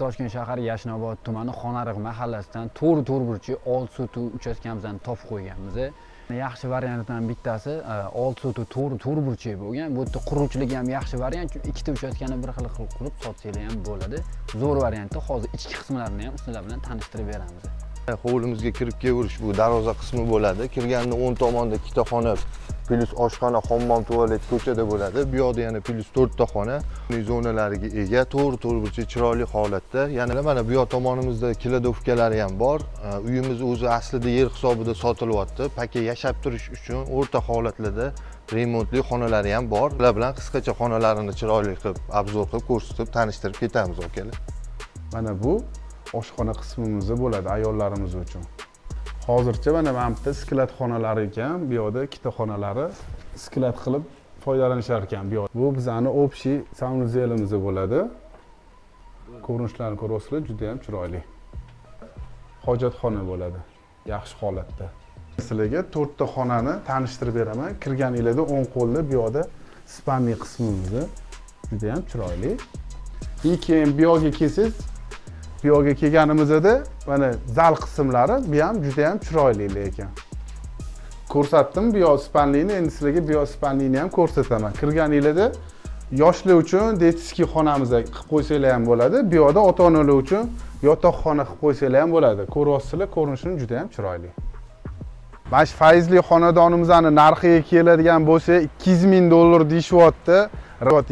Toshkent shahari, Yashnobod tumani, Xonariq mahallasidan to'g'ri to'rtburchak 6 sotix uchastkamizdan topib qo'yganmiz. Yaxshi variantdan bittasi 6 sotix to'g'ri to'rtburchak bo'lgan. Bu yerda quruvchilik ham yaxshi variant, chunki ikkita uchastkani bir xil qilib qurib sotsanglar ham bo'ladi. Zo'r variantda hozir ichki qismlarini ham sizlar bilan tanishtirib beramiz. Hovlimizga kirib kelaverish, bu darvoza qismi bo'ladi. Kirganda o'ng tomonda ikkita xona plyus oshxona, hammom, tualet ko'chada bo'ladi. Bu yoqda yana plyus to'rtta xona zonalariga ega, to'g'ri to'rtburchak, chiroyli holatda. Yana mana bu yoq tomonimizda кладовка lari ham bor. Uyimiz o'zi aslida yer hisobida sotilyapti. Пока yashab turish uchun o'rta holatlarda remontli xonalari ham bor. Ular bilan qisqacha xonalarini chiroyli qilib обзор qilib ko'rsatib, tanishtirib ketamiz, akalar. Mana bu oshxona qismimiz bo'ladi ayollarimiz uchun. Hozircha mana bu yerda склад xonalari ekan, bu yoqda ikkita xonalari склад qilib foydalanishar ekan bu yoqda. Bu bizani общий санузел imiz bo'ladi. Ko'rinishlarini ko'ryapsizlar, juda ham chiroyli. Hojatxona bo'ladi, yaxshi holatda. Sizlarga to'rtta xonani tanishtirib beraman. Kirganinglarda o'ng qo'lda bu yoqda спальный qismimiz juda ham chiroyli. И keyin bu yoqga kelsangiz, bu yoqga kelganimizda mana zal qismlari, bu ham juda ham chiroyli lekin. Ko'rsatdim bu yoq спальный ni, endi sizlarga bu yoq спальный ni ham ko'rsataman. Kirganinglarda yoshlar uchun детский xonamizda qilib qo'ysanglar ham bo'ladi. Bu yoqda ota-onalar uchun yotoqxona qilib qo'ysanglar ham bo'ladi. Ko'ryapsizlar, ko'rinishini juda ham chiroyli. Mana shu fayzli xonadonimizni narxiga keladigan bo'lsa, 200 ming dollar deyishyapti.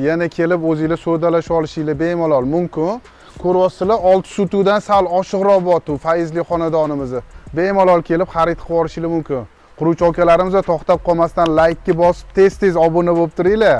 Yana kelib o'zinglar savdolashib olishinglar bemalol mumkin. Ko'ryapsizlar, 6 sotixdan sal oshiqroq bo'lyapti bu fayzli xonadonimizni. Bemalol kelib xarid qilib yuborishinglar mumkin. Quruvchi akalarimiz, to'xtab qolmasdan laykni bosib, tez-tez obuna bo'lib turinglar.